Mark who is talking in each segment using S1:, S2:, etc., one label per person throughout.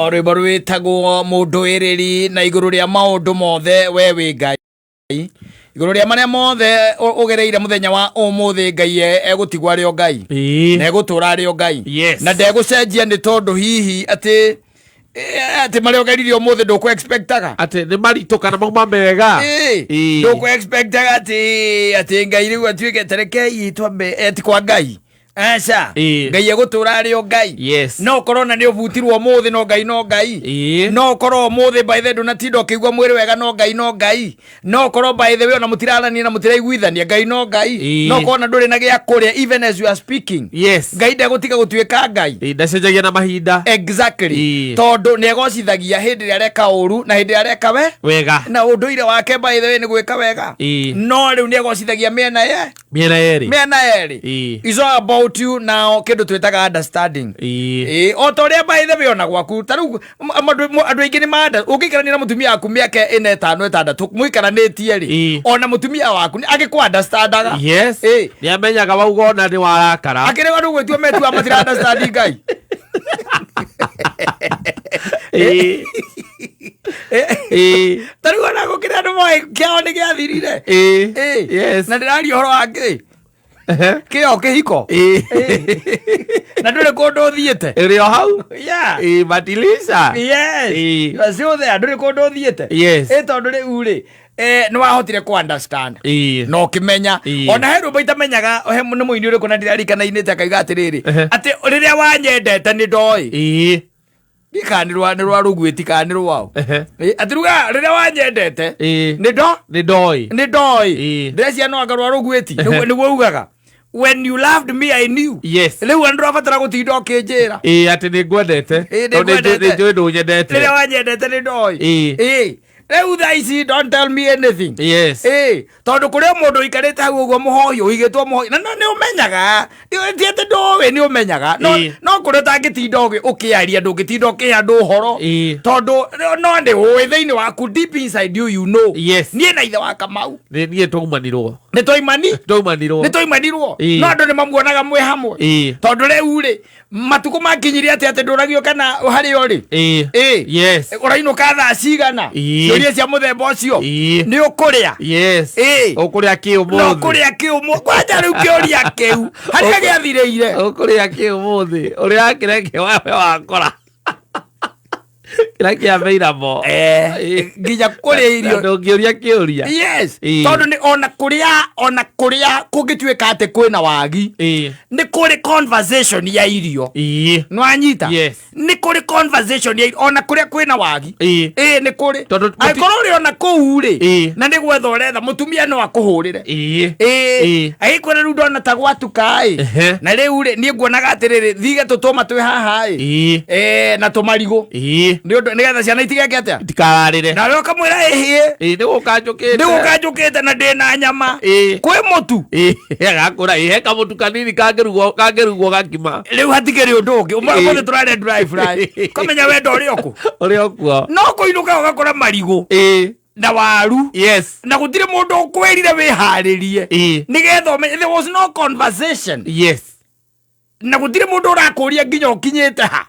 S1: Rwĩmbo rwĩtagwo Mũndũ Ĩrĩri. Na igũrũ rĩa maũndũ mothe, we wĩ Ngai. Igũrũ rĩa marĩa mothe ũgereire mũthenya wa ũmũthĩ, Ngai egũtigwo arĩ o Ngai na egũtũra arĩ o Ngai na ndegũcenjia nĩ tondũ hihi atĩ atĩ marĩa ũgerire ũmũthĩ ndũkũ expectaga
S2: atĩ nĩ maritũ kana mauma mega.
S1: Ndũkũ expectaga atĩ Ngai rĩu atuĩke tarekei twambe eti kwa Ngai, aca. Ngai egũtũra arĩ o Ngai. No ũkorwo na nĩ ũbutirwo ũmũthĩ, no Ngai no Ngai. No ũkorwo ũmũthĩ, by the way, ndũnatinda ũkĩigua mwĩrĩ wega, no Ngai no Ngai. No ũkorwo, by the way, ona mũtirarania na mũtiraiguithania, Ngai no Ngai. No ũkorwo na ndũrĩ na gĩa kũrĩa even as you are speaking, Ngai ndegũtiga gũtuĩka Ngai.
S2: Ndacenjagia na mahinda.
S1: Tondũ nĩ egocithagia hĩndĩ ĩrĩa areka ũru na hĩndĩ ĩrĩa areka we
S2: wega.
S1: Na ũndũire wake, by the way, nĩ gwĩka wega. No rĩu nĩ egocithagia mĩena ye
S2: mĩena yerĩ.
S1: Mĩena yerĩ. It's all about you now, kĩndũ twĩtaga understanding. O ta ũrĩa, by the way, ona gwaku ta rĩu andũ aingĩ nĩ manda ũngĩikarania na mũtumia waku mĩaka 4, 5, 6 mũikaranĩtie rĩ, ona mũtumia waku agĩkũ understandaga.
S2: Nĩ amenyaga wauga ona nĩ warakara.
S1: Akĩrĩ andũ gwĩtua metua matira understand Ngai. Ta rĩu ona gũkĩrĩ andũ moĩ kĩao nĩ gĩathirire. Na ndĩraria ũhoro wa kĩ kĩo kĩhiko na ndũrĩ kũndũ ũthiĩte.
S2: Ĩrĩ o hau. Matilisha.
S1: Yes. You are still there, ndũrĩ kũndũ ũthiĩte. Ĩ tondũ rĩu rĩ nĩ wahotire kũ understand na ũkĩmenya. Ona he rwĩmbo itamenyaga he nĩ mũini ũrĩkũ na ndirarikana inĩte akaiga atĩrĩrĩ, atĩ rĩrĩa wanyendete nĩ ndoĩ. Kana nĩ rwa rũguĩti kana nĩ rwao. Atĩ ruga rĩrĩa wanyendete nĩ ndo
S2: nĩ ndoĩ.
S1: Nĩ ndoĩ. Ndĩrecia no anga rwa rũguĩti nĩguo ugaga, "When you loved me, I knew." Rĩu andũ rabatara gũtinda ũkĩnjĩra
S2: Ĩĩ, atĩ nĩ ngwendete.
S1: Nĩ
S2: Tondũ
S1: ngwendete.
S2: nĩ njũĩ ndũnyendete.
S1: Rĩrĩa wanyendete nĩ ndoĩ. Rĩu thaa ici, don't tell me anything. Tondũ kũrĩ o mũndũ ũikarĩte hau ũguo mũhohi ũigĩtwo mũhohi na no nĩ ũmenyaga, ti atĩ ndũĩ, nĩ ũmenyaga, no no kũrĩa ũtangĩtinda ũkĩaria, ndũngĩtinda ũkĩhe andũ ũhoro tondũ no nĩ ũĩ thĩinĩ waku, deep inside you, you know. Niĩ na ithe wa Kamau
S2: Nĩ niĩ twaumanirwo.
S1: Nĩ twaimani
S2: Twaumanirwo.
S1: Nĩ twaimanirwo. No andũ nĩ mamuonaga mwĩ hamwe. Tondũ rĩu rĩ, matukũ makinyire atĩ ndũragio kana harĩa ũrĩ. Ũrainũka thaa cigana? Ciũria cia mũthemba ũcio. Nĩ ũkũrĩa?
S2: Ũkũrĩa kĩ
S1: No
S2: ũmũthĩ?
S1: Kũrĩa kĩ ũmũ kwanja? Rĩu kĩũria kĩu harĩa gĩathirĩire.
S2: Ũkũrĩa kĩ ũmũthĩ? Ũrĩa kĩreke wawe wakora kĩrĩa kĩa available.
S1: Nginya kũrĩa irio.
S2: Ndũngĩũria kĩũria.
S1: Tondũ nĩ ona kũrĩa kũngĩtuĩka atĩ kwĩna wagi, nĩ kũrĩ conversation ya irio. Nĩwanyita?
S2: Yes.
S1: Nĩ kũrĩ conversation ya irio ona kũrĩa kwĩna wagi. Ĩĩ, nĩ kũrĩ.
S2: Tondũ
S1: Angĩkorwo ũrĩ ona kũu rĩ, na nĩ gwetha ũretha mũtumia, no akũhũrĩre. Agĩkwĩra, rĩu ndona ta gwatuka ĩ, na rĩu rĩ, niĩ nguonaga atĩrĩrĩ, thige tũtũma twĩ haha ĩ, na tũmarigũ nĩ ũndũ nĩgetha ciana itigeke atĩa?
S2: Itikararĩre.
S1: Nawe ũkamwĩra, ĩhĩ.
S2: Ĩĩ, nĩ gũka njũkĩte.
S1: Nĩ gũka njũkĩte na ndĩ na nyama. Kwĩ mũtu.
S2: Agakũra ĩĩ, he kamũtu kanini kangĩrugwo gakima.
S1: Rĩu hatikĩrĩ ũndũ ũngĩ. Ũmũthĩ tũrarĩa dry fry, kamenya wenda ũrĩ okũ.
S2: Ũrĩ okuo.
S1: No kũinũka ũgakora marigũ na waru na gũtirĩ mũndũ ũkwĩrire wĩharĩrie nĩgetha ũmenye. There was no conversation na gũtirĩ mũndũ ũrakũria nginya ũkinyĩte ha.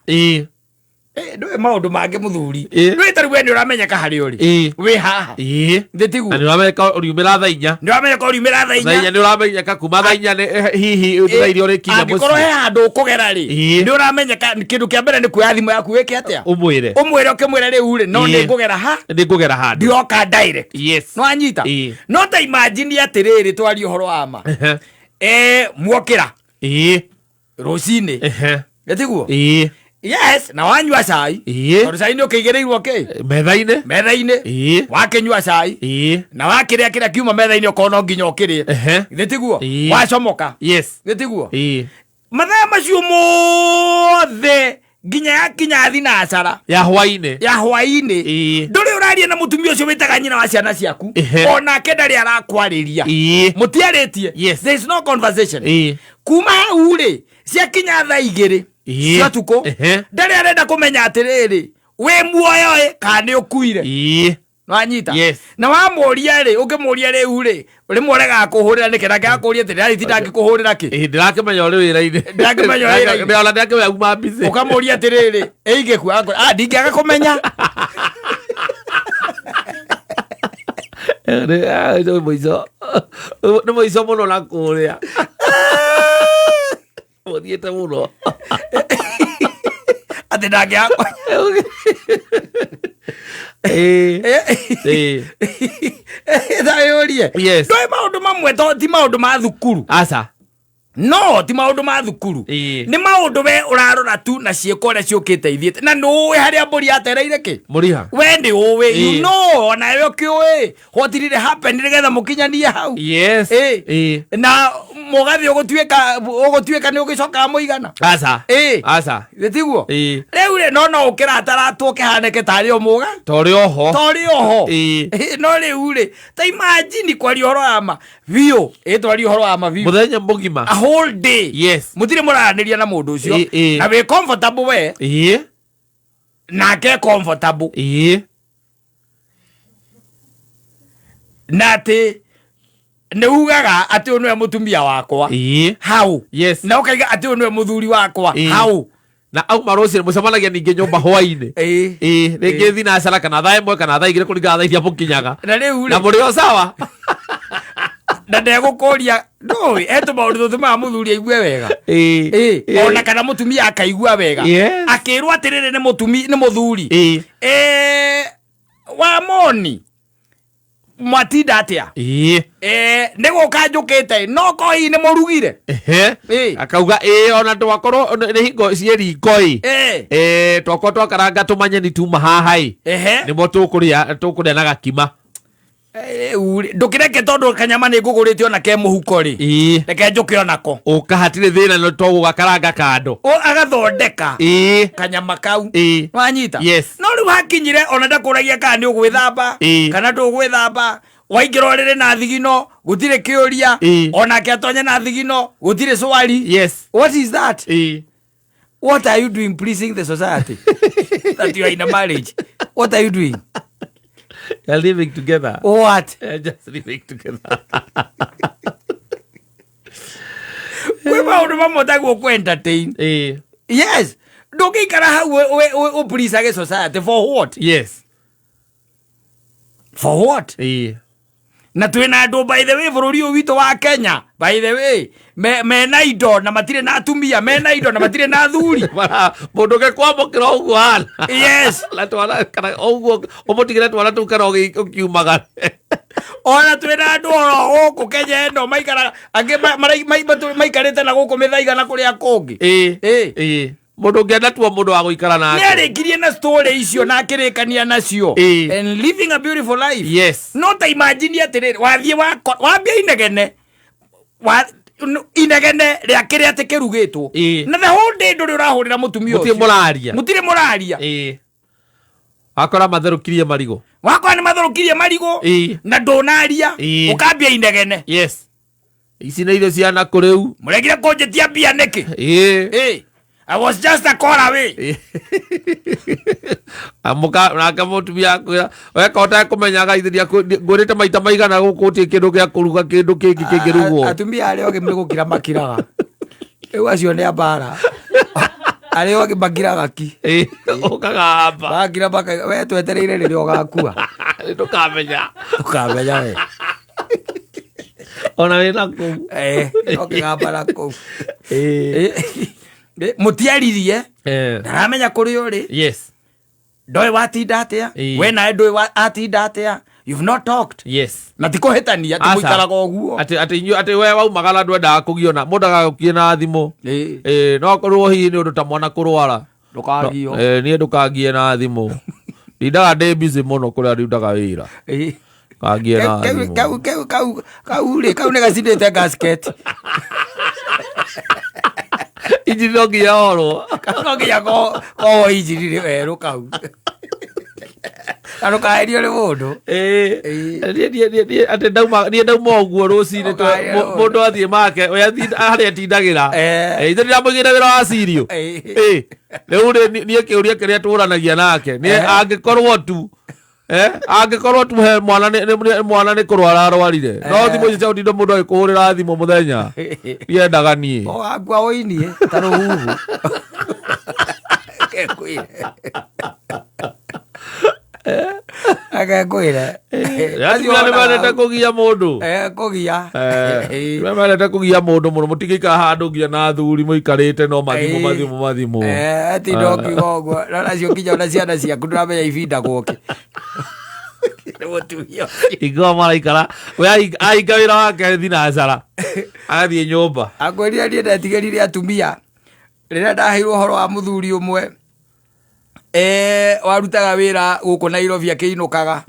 S1: Ndũĩ maũndũ mangĩ, mũthuri. Ndũĩ ta rĩu we nĩ ũramenyeka harĩa ũrĩ. Wĩ haha. Thĩ tiguo?
S2: Na nĩ ũramenyeka ũriumĩra thaa 4.
S1: Nĩ ũramenyeka ũriumĩra thaa
S2: thaa
S1: 4.
S2: 4 nĩ ũramenyeka, kuma thaa 4 nĩ hihi thaa iria ũrĩkinya
S1: Angĩkorwo he
S2: mũciĩ.
S1: handũ ũkũgera rĩ, nĩ ũramenyeka. Kĩndũ kĩa mbere nĩ kuoya thimũ yaku wĩke atĩa?
S2: Ũmwĩre.
S1: Ũmwĩre, ũkĩmwĩra rĩu rĩ, no nĩ ngũgera ha,
S2: nĩ ngũgera handũ,
S1: ndioka direct. No anyita. No ta imagine atĩrĩrĩ, twarie ũhoro wa ma. Muokĩra rũcinĩ, gĩtiguo? Yes, na wanyua cai, tondũ cai nĩ ũkĩigĩrĩirwo kĩ
S2: metha-inĩ.
S1: Metha-inĩ. Wakĩnyua cai na wakĩrĩa kĩrĩa kiuma metha-inĩ, okorwo no nginya ũkĩrĩe. Gĩtiguo? Wacomoka. Gĩtiguo? Mathaa macio mothe nginya yakinya thinacara
S2: ya hwainĩ,
S1: ya hwainĩ, ndũrĩ ũraria na mũtumia ũcio wĩtaga nyina wa ciana ciaku. Onake ndarĩ arakwarĩria. Mũtiarĩtie. There is no conversation. Kuma hau rĩ, ciakinya thaa 2 cia ũtukũ, ndarĩ arenda kũmenya atĩrĩrĩ, wĩ muoyo ĩ kana nĩ ũkuire. Nwanyita?
S2: Yes.
S1: Na wamũria rĩ, ũngĩmũria rĩu rĩ, rĩmwe ũregaga kũhũrĩra nĩkĩ? Nake akũria atĩrĩ, "Arĩ ngĩkũhũrĩra kĩ?"
S2: Ĩ, ndĩrakĩmenya ũrĩ wĩra-inĩ.
S1: Ndĩrakĩmenya ũrĩ wĩra-inĩ.
S2: Ona ndĩrakĩmenya uma busy.
S1: Ũkamũria atĩrĩrĩ, ĩingĩkua? Ah, ndingĩaga kũmenya.
S2: Nĩ mũico, nĩ mũico mũno na kũrĩa ũthiĩte mũno.
S1: Atĩ ndangĩaga.
S2: Ĩ.
S1: Thayũrie.
S2: Yes.
S1: Ndũĩ maũndũ mamwe to ti maũndũ ma thukuru.
S2: Aca.
S1: No ti maũndũ ma thukuru. Nĩ maũndũ we ũrarora tu na ciĩko ũrĩa ciũkĩte ithiĩte, na nĩũĩ harĩa mbũri yatereire kĩ.
S2: Mũriha.
S1: We nĩ ũĩ, you know, onawe ũkĩũĩ what did happen nĩgetha mũkinyanie hau. Na mũgathiĩ ũgũtuĩka nĩ ũgĩcokaga mũigana.
S2: Aca. Aca.
S1: Tiguo?
S2: Ĩ.
S1: Rĩu rĩ, no ũkĩrataratwo kĩhanĩke tarĩ o mũga.
S2: Torĩ oho.
S1: Torĩ oho.
S2: Ĩ.
S1: No rĩu rĩ, ta imagine kwaria ũhoro wa ma biũ, ĩ, twaria ũhoro wa ma biũ,
S2: mũthenya mũgima.
S1: A whole day. Mũtirĩ mũraranĩria na mũndũ ũcio.
S2: Ĩ, ĩ.
S1: Na wĩ comfortable we, nake comfortable, na atĩ nĩ ugaga atĩ ũyũ nĩwe mũtumia wakwa hau, na ũkaiga atĩ ũyũ nĩwe mũthuri wakwa hau.
S2: Na auma rũcinĩ, mũcemanagia ningĩ nyũmba hwainĩ. Ĩ, rĩngĩ thinacara kana thaa 1 kana thaa 2, kũringana thaa iria mũkinyaga.
S1: Na rĩu
S2: na
S1: rĩ,
S2: mũrĩ o sawa.
S1: Na ndegũkũria, ndũĩ etũ maũndũ tũtũmaga mũthuri aigue wega. Ona kana mũtumia akaigua wega. Akĩrwo atĩrĩrĩ, nĩ mũtumi, nĩ mũthuri, "Wa moni mwatinda atĩa?" "Nĩ gũka njũkĩte, no ko hihi nĩ mũrugire?"
S2: Akauga ĩ, ona twakorwo nĩ hingo ciĩ riko ĩ, twakorwo twakaranga tũmanyeni tuma haha ĩ, nĩmo tũkũrĩa, tũkũrĩa na gakima.
S1: Rĩu rĩ, ndũkĩreke tondũ kanyama nĩ ngũgũrĩte ona ke mũhuko rĩ, reke njũke onako.
S2: Ũka, hatirĩ thĩna, no tũgũgakaranga kando.
S1: Agathondeka kanyama kau. Wanyita?
S2: Yes.
S1: No rĩu hakinyire ona ndakũragia kana nĩ ũgwĩthamba kana ndũgwĩthamba. Waingĩra ũrĩrĩ na thigino, gũtirĩ kĩũria. Onake atonye na thigino, gũtirĩ swali. What is that? What are you doing pleasing the society that you are in a marriage? What are you doing?
S2: You're living together.
S1: What?
S2: You're just living together.
S1: Kwĩ maũndũ mamwe ũtagwo kũ entertain. Yes, ndũngĩikara hau ũpleasage society for what? For what? Na twĩna andũ, by the way, bũrũri ũyũ witũ wa Kenya, by the way, mena indo na matirĩ na atumia, mena indo na matirĩ na athuri.
S2: Mũndũ ũngĩkwamũkĩra ũguo hana na twana kana ũguo ũmũtigĩre twana tũu kana ũkiumagare.
S1: Ona twĩna andũ oro gũkũ Kenya ĩno maikaraga, angĩ maikarĩte na gũkũ mĩthaiga na kũrĩa kũngĩ.
S2: Mũndũ ũngĩenda tuo mũndũ wa gũikara
S1: Nĩ
S2: nake.
S1: Arĩkirie na story icio na akĩrĩkania nacio and living a beautiful life. No ta imagine atĩrĩrĩ, wathiĩ wambia inegene inegene rĩa kĩrĩa atĩ kĩrugĩtwo, na the whole day ndũrĩ ũrahũrĩra mũtumia
S2: Mũtirĩ
S1: ũcio.
S2: mũraria.
S1: Mũtirĩ mũraria.
S2: Wakora matherũkirie marigũ.
S1: Wakora nĩ matherũkirie marigũ na ndũnaria. Ũkambia inegene.
S2: Yes, ici nĩ irio cia nakũ rĩu?
S1: "Mũregire kũnjĩtia mbia nĩkĩ?" "I was just a call away."
S2: Amũka nake mũtumia akwĩra, "Weka ũtekũmenyaga ithiria ngwĩrĩte maita maigana gũkũ gũtirĩ kĩndũ gĩa kũruga, kĩndũ kĩngĩ kĩngĩrugwo."
S1: Atumia arĩa ogĩ nĩ gũkira makiraga. Rĩu acio nĩ ambara arĩa ogĩ makiraga ki.
S2: Ũkagamba.
S1: Makira makaiga, "We twetereire rĩrĩa ũgakua."
S2: Ndũkamenya.
S1: Ũkamenya we.
S2: Ona wĩna kũu.
S1: Ũkĩgamba na kũu. Mũtiaririe. Ndaramenya kũrĩa ũrĩ. Ndoĩ watinda atĩa. We nawe ndũĩ atinda atĩa. You've not talked. Na ti kũhĩtania atĩ
S2: Aca.
S1: mũikaraga ũguo.
S2: Atĩ inyuĩ, atĩ we waumagara ndwendaga kũgio na mũndũ agagũkie na thimũ. Ĩ, no akorwo hihi nĩ ũndũ ta mwana kũrwara.
S1: Ndũkagio.
S2: Niĩ ndũkangie na thimũ, ndindaga ndĩ busy mũno kũrĩa ndindaga wĩra. Kangie na thimũ.
S1: Kau rĩ, kau nĩ gacindĩte gasket.
S2: Injini no nginya orwo.
S1: Kau no nginya kowo injini rĩ werũ kau na ndũkaherio nĩ mũndũ.
S2: Niĩ atĩ ndauma, niĩ ndauma ũguo rũcinĩ.
S1: Ũkaherio nĩ mũndũ.
S2: Mũndũ athiĩ make, we harĩa atindagĩra. Ithe ndĩramũigĩra wĩra wa cirio. Rĩu rĩ, niĩ kĩũria kĩrĩa tũranagia nake nĩ angĩkorwo tu Angĩkorwo tuhe mwana mwana nĩ kũrwara arwarire, no thimũ icio cia gũtinda mũndũ agĩkũhũrĩra thimũ mũthenya ndiendaga niĩ.
S1: Ũgakua ũinie ta rũhuhu. Akekwĩre. Akekwĩre.
S2: Atumia nĩ mendete kũgia mũndũ.
S1: Kũgia.
S2: Nĩ mendete kũgia mũndũ mũno, mũtingĩikara handũ nginya na athuri mũikarĩte no mathimũ, mathimũ, mathimũ.
S1: Atinda ũkiuga ũguo no nacio nginya ona ciana ciaku ndũramenya ibindagwo kĩ. Nĩ mũtumia ũcio.
S2: Ingĩkorwo maraikara we ahinga wĩra wake thinacara agathiĩ nyũmba.
S1: Akwĩrire niĩ ndetigĩrire atumia rĩrĩa ndaheirwo ũhoro wa mũthuri ũmwe warutaga wĩra gũkũ Nairobi akĩinũkaga.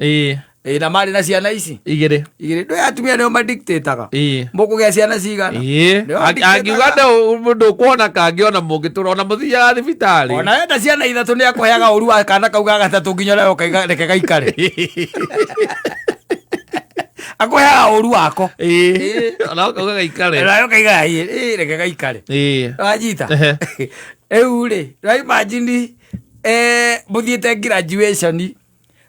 S1: Na marĩ na ciana ici
S2: Igĩrĩ.
S1: Igĩrĩ. Ndũĩ atumia nĩo madictataga mũkũgĩa ciana cigana. Nĩo
S2: Angiuga ndũkuona kangĩ ona mũngĩtũra ona mũthiaga thibitarĩ.
S1: Ona wenda ciana ithatũ nĩ akũheaga ũru wa kana kau ga gatatũ nginya ũrĩa ũkaiga reke gaikare. Akũheaga ũru wako.
S2: Ona ũkauga gaikare.
S1: Nawe ũkaiga reke gaikare. Wanyita. Rĩu rĩ, ra imagine mũthiĩte graduation,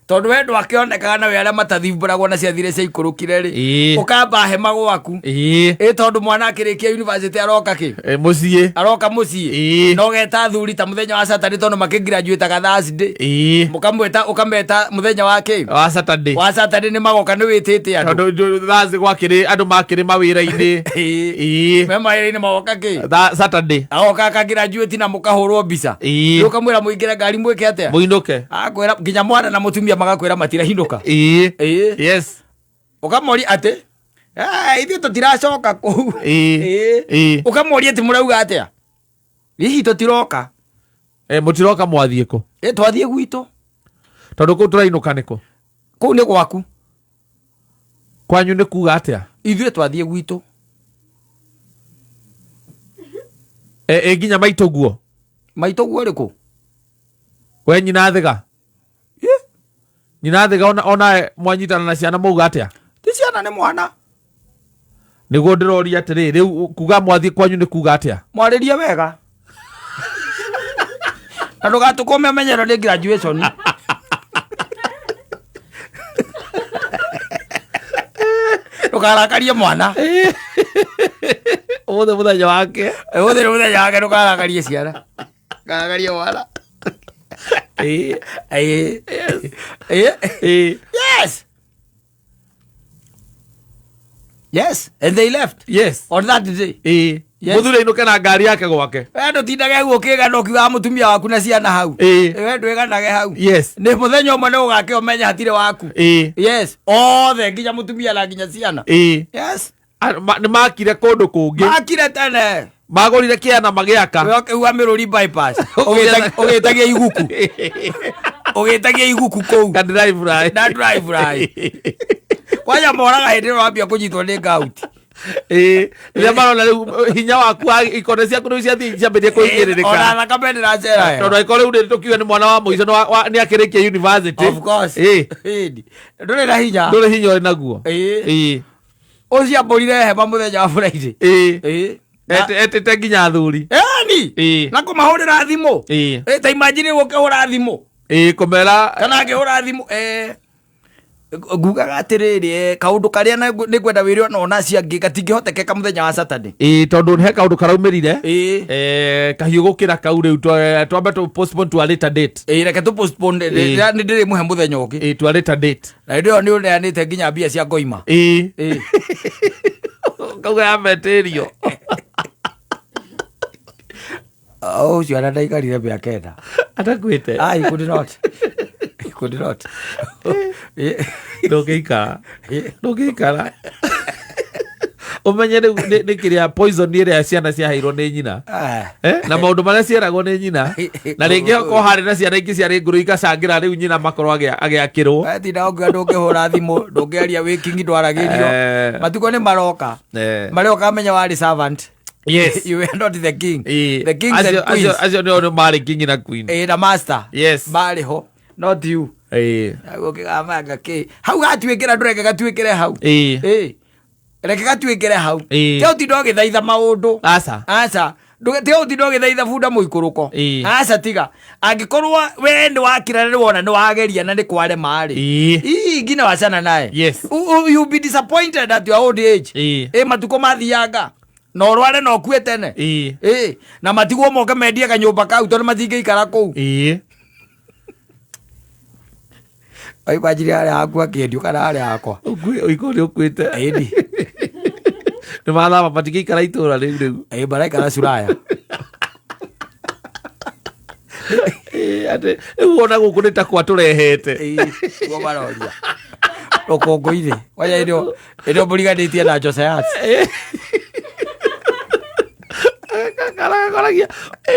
S1: tondũ we ndwakĩonekaga na we arĩa matathimbũragwo na ciathire ciaikũrũkire rĩ, ũkamba hema gwaku. Ĩ tondũ mwana akĩrĩkia university aroka kĩ?
S2: Mũciĩ.
S1: Aroka mũciĩ. Na ũgeta athuri ta mũthenya wa Saturday tondũ makĩgraduataga Thursday. Mũkamwĩta, ũkameta mũthenya wa kĩ?
S2: Wa Saturday.
S1: Wa Saturday nĩ magoka, nĩ wĩtĩte andũ.
S2: Tondũ Thursday gwakĩrĩ andũ makĩrĩ mawĩra-inĩ.
S1: Me mawĩra-inĩ magoka kĩ?
S2: Saturday.
S1: Agoka akagraduate na mũkahũrwo mbica. Ũkamwĩra mũingĩre ngari mwĩke atĩa?
S2: Mũinũke.
S1: Akwĩra nginya mwana na mũtumia magakwĩra matirahinũka. Ũkamoria atĩ ithuĩ tũtiracoka kũu. Ũkamoria atĩ mũrauga atĩa, hihi tũtiroka?
S2: Mũtiroka, mwathiĩ kũ?
S1: Twathiĩ gwitũ.
S2: Tondũ kũu tũrainũka nĩkũ?
S1: Kũu nĩ gwaku.
S2: Kwanyu nĩ kuga atĩa?
S1: Ithuĩ twathiĩ gwitũ.
S2: Ĩ nginya maitũ guo?
S1: Maitũ guo rĩkũ?
S2: We nyina thiga? Nyina thiga ona mwanyitana na ciana mauga atĩa?
S1: Ti ciana, nĩ mwana.
S2: Nĩguo ndĩroria atĩrĩ, rĩu kuga mwathiĩ kwanyu nĩ kuga atĩa?
S1: Mwarĩrie wega na ndũgatũkũme menyero nĩ graduation. Ndũkarakarie mwana.
S2: Ũmũthĩ mũthenya wake.
S1: Ũmũthĩ nĩ mũthenya wake, ndũkarakarie ciana, ndũkarakarie mwana. Yes, and they left on that day.
S2: Mũthuri ainũke na ngari yake gwake.
S1: We ndũtindage guo ũkĩgana ũkiugaga mũtumia waku na ciana hau. We ndwĩganage hau. Nĩ mũthenya ũmwe nĩ ũgake ũmenye hatirĩ waku. Yes, othe nginya mũtumia na nginya ciana. Yes.
S2: Nĩ makire kũndũ kũngĩ.
S1: Makire tene.
S2: Magũrire kĩana magĩaka.
S1: We ũkĩigua mĩrũri bypass, ũgĩtagia iguku, ũgĩtagia iguku kũu.
S2: Ka drive rai.
S1: Na drive rai kwanja moraga hĩndĩ ĩyo wambia kũnyitwo nĩ gout.
S2: Rĩrĩa marona rĩu hinya waku wa ikonde ciaku rĩu ciathiĩ ciambĩrĩria kũhinyĩrĩrĩka.
S1: Ona thakame ndĩracera.
S2: Tondũ angĩkorwo rĩu nĩ tũkiuga nĩ mwana wa mũico nĩ akĩrĩkia university.
S1: Of course. Ĩni. Ndũrĩ na hinya.
S2: Ndũrĩ hinya ũrĩ naguo.
S1: Ũciambũrire hema mũthenya wa Friday.
S2: Etĩte nginya athuri.
S1: Ĩni. Na kũmahũrĩra thimũ. Ta imagine ũkĩhũra thimũ.
S2: Kũmera.
S1: Kana akĩhũra thimũ, ngugaga atĩrĩrĩ, kaũndũ karĩa nĩ ngwenda wĩre ona ona acio angĩ gatingĩhotekeka mũthenya wa Saturday.
S2: Tondũ he kaũndũ karaumĩrire. Kahiũ gũkĩra kau rĩu twambe tũ postpone to a later date.
S1: Reke tũ postpone. Nĩ ndĩrĩmũhe mũthenya ũngĩ.
S2: To a later date.
S1: Na hĩndĩ ĩyo nĩ ũneanĩte nginya mbia cia ngoima.
S2: Kauga ya material.
S1: Ũcio ona ndaikarire mĩaka 4.
S2: Atakuĩte.
S1: Ah, he could not. He could not.
S2: Ndũngĩikara, ndũngĩikara ũmenye rĩu nĩ kĩrĩa poison ĩrĩa ciana ciaheirwo nĩ nyina. Na maũndũ marĩa cieragwo nĩ nyina, na rĩngĩ okorwo harĩ na ciana ingĩ ciarĩ ngũrũ igacangĩra rĩu nyina makorwo agĩakĩrwo.
S1: Tinda ũkiuga ndũngĩhũra thimũ, ndũngĩaria wĩ kingi, ndwaragĩrio. Matukũ nĩ maroka marĩa ũkamenya warĩ servant. You were not the king. The kings and queens.
S2: Acio nĩo nĩ marĩ king na queen.
S1: Na master. Marĩ ho, not you. Ũkĩgamanga kĩ hau gatuĩkĩra, ndũreke gatuĩkĩre hau. Reke gatuĩkĩre hau. Te ũtinda ũgĩthaitha maũndũ.
S2: Aca.
S1: Aca. Tiga gũtinda ũgĩthaitha bunda mũikũrũko.
S2: Ĩĩ.
S1: Aca, tiga. Angĩkorwo we nĩ wakira na nĩ wona nĩ wageria na nĩ kwarema rĩ,
S2: Ĩĩ.
S1: Ii, ngina wachana naye. You be disappointed at your old age. Ĩ matukũ mathianga na ũrware na ũkue tene. Ĩ na matigwo moke mendie kanyũmba kau tondũ matingĩikara kũu. Waimanjire harĩa haku akĩendio kana harĩa hakwa?
S2: Ũiko nĩ ũkuĩte.
S1: Ĩni.
S2: Nĩ mathama, matingĩikara itũra rĩu rĩu.
S1: Ĩ maraikara curaya.
S2: Ĩĩ, atĩ rĩu ona gũkũ nĩ ta kwa tũrehete.
S1: Ĩ, guo maroria rũkũngũ-inĩ wanya ĩrĩa ĩrĩa mũriganĩtie na Josayat.
S2: Karagoragia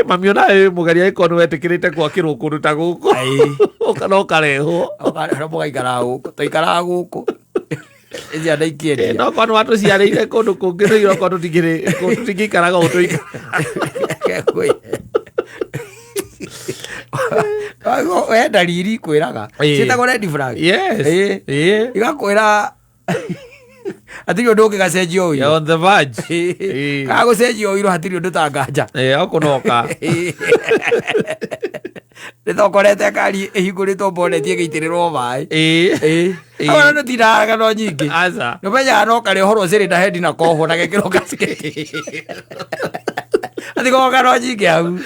S2: mami ona ĩ mũgeria ĩkorwo nĩ wetĩkĩrĩte gwakĩrwo kũndũ ta gũkũ.
S1: Ĩĩ.
S2: Ũka no ũkarehwo.
S1: Mũgaikaraga gũkũ, tũikaraga gũkũ, ciana ikĩendia.
S2: No korwo nĩ watũciarĩire kũndũ kũngĩ rĩu okorwo tũtingĩikaraga ũũ tũikaraga.
S1: We ndariri ikwĩraga
S2: Ĩĩ.
S1: ciĩtagwo red flag.
S2: Yes.
S1: Ĩĩ. Igakwĩra hatirĩ ũndũ ũngĩgacenjia
S2: You're
S1: ũirũ.
S2: on the verge. Ĩĩ.
S1: Kaga gũcenjia ũirũ hatirĩ ũndũ tanganja.
S2: Ĩĩ, okũnoka.
S1: Nĩ tokorete ngari ĩhingũrĩtwo boneti ĩgĩitĩrĩrwo maĩ.
S2: Ĩĩ.
S1: Ĩĩ.
S2: Ĩĩ.
S1: Amwe nĩ tindaga ng'ano nyingĩ.
S2: Aca.
S1: Nĩ ũmenyaga no karĩ ũhoro ũcĩrĩ na hendi na kohwo na gekĩrwo gasiketi atigoo ng'ano nyingĩ hau.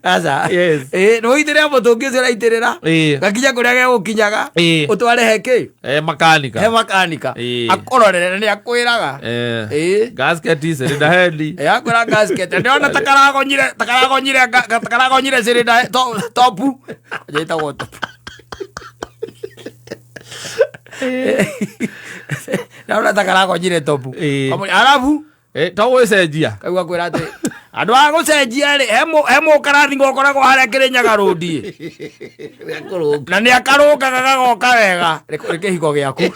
S1: Aca.
S2: Yes.
S1: Ĩĩ, nĩ ũitĩrĩra mũtũngi ũcio ũraitĩrĩra gakinya kũrĩa gegũkinyaga, ũtware he kĩ?
S2: Eh, makanika.
S1: He makanika. Akũrorere na nĩ akwĩraga. Ĩĩ.
S2: Gasket cylinder head.
S1: Ĩĩ, akwĩra gasket ndĩrona takaragonyire takaragonyire takaragonyire cylinder topu ĩtagwo topu. Ndĩrona takaragonyire topu. Arabu
S2: Eh, to gwĩcenjia.
S1: Kaigua kwĩra atĩ andũ a gũcenjia rĩ, he mũkarathi ngokoragwo harĩa Kĩrĩnyaga rũndi na nĩ akarũngaga gagoka wega. Nĩ kĩhiko gĩaku.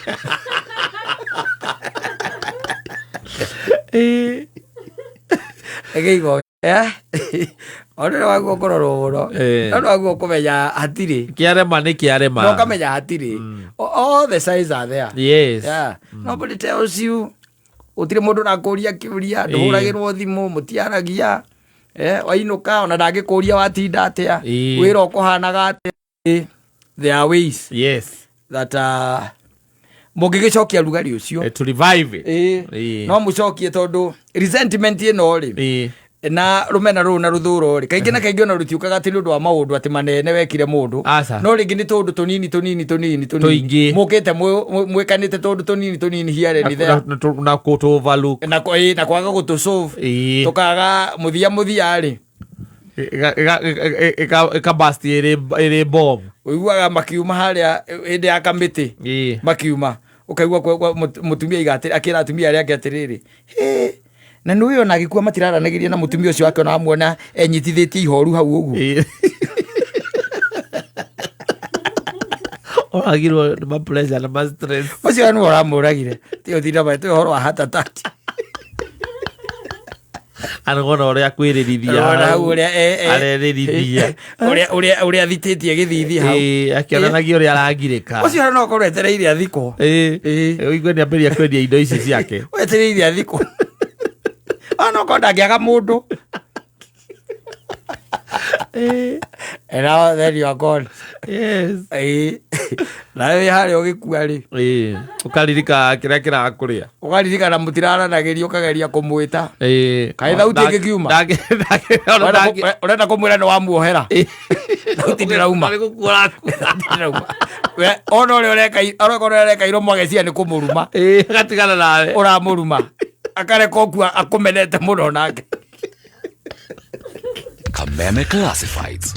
S1: Nĩ kĩhiko. Ona nĩ waguo kũrorwo mũno. No nĩ waguo kũmenya hatirĩ.
S2: Kĩarema nĩ kĩarema.
S1: No ũkamenya hatirĩ. All the signs are there.
S2: Yes.
S1: Yeah. Nobody tells you, gũtirĩ mũndũ ũrakũria kĩũria, ndũhũragĩrwo thimũ, mũtiaragia. Wainũka ona ndangĩkũria watinda atĩa, wĩra ũkũhanaga atĩa. There are ways that mũngĩgĩcokia rugarĩ ũcio.
S2: To revive it.
S1: No mũcokie tondũ resentment ĩno rĩ, na rũmena rũrũ na rũthũro rĩ, kaingĩ na kaingĩ ona rũtiũkaga atĩ nĩ ũndũ wa maũndũ atĩ manene wekire mũndũ.
S2: Aca.
S1: No rĩngĩ nĩ tũũndũ tũnini tũnini tũnini tũnini
S2: Tũingĩ.
S1: mũkĩte mwĩkanĩte tũũndũ tũnini tũnini here and there.
S2: Na kũ overlook.
S1: Na kwaga gũtũ solve, tũkaga mũthia mũthia rĩ,
S2: Ĩkabasti ĩrĩ bomb.
S1: Ũiguaga makiuma harĩa hĩndĩ ya kamĩtĩ, makiuma ũkaigua mũtumia aiga akĩra atumia arĩa angĩ atĩrĩrĩ, "Hĩ, na nĩ ũyũ ona agĩkua matiraranagĩria na mũtumia ũcio wake, ona amuona enyitithĩtie ihoru hau ũguo."
S2: Ũragirwo nĩ ma pressure na ma stress.
S1: Ũcio nĩwe ũramũragire, ti ũtinda maĩ tĩ ũhoro wa heart attack.
S2: Anogona ũrĩa kwĩrĩrithia.
S1: Ũrona hau ũrĩa
S2: Arerĩrithia.
S1: Ũrĩa athitĩtie gĩthithi hau.
S2: Ĩĩ, akĩonanagia ũrĩa aragirĩka.
S1: Ũcio no korwo etereire athikwo.
S2: Ũigue nĩ ambĩrĩria kwendia indo ici ciake.
S1: Wetereire athikwo, ona okorwo ndangĩaga mũndũ. And now then you are gone. Ĩĩ. Nawe wĩ harĩa ũgĩkua rĩ,
S2: Ũkaririka kĩrĩa kĩrakũrĩa.
S1: Ũkaririkana mũtiraranagĩria, ũkageria kũmwĩta. Kaĩ thauti ĩngĩkiuma? Ũrenda kũmwĩra nĩ wamuohera, thauti ndĩrauma. Ndĩrauma. We, ona ũrĩa ũreka ona ũrĩa ũreka iromo ageciria nĩ kũmũruma.
S2: Agatigana nawe.
S1: Ũramũruma, akareka ũkua akũmenete mũno nake.
S3: Kameme Classifieds.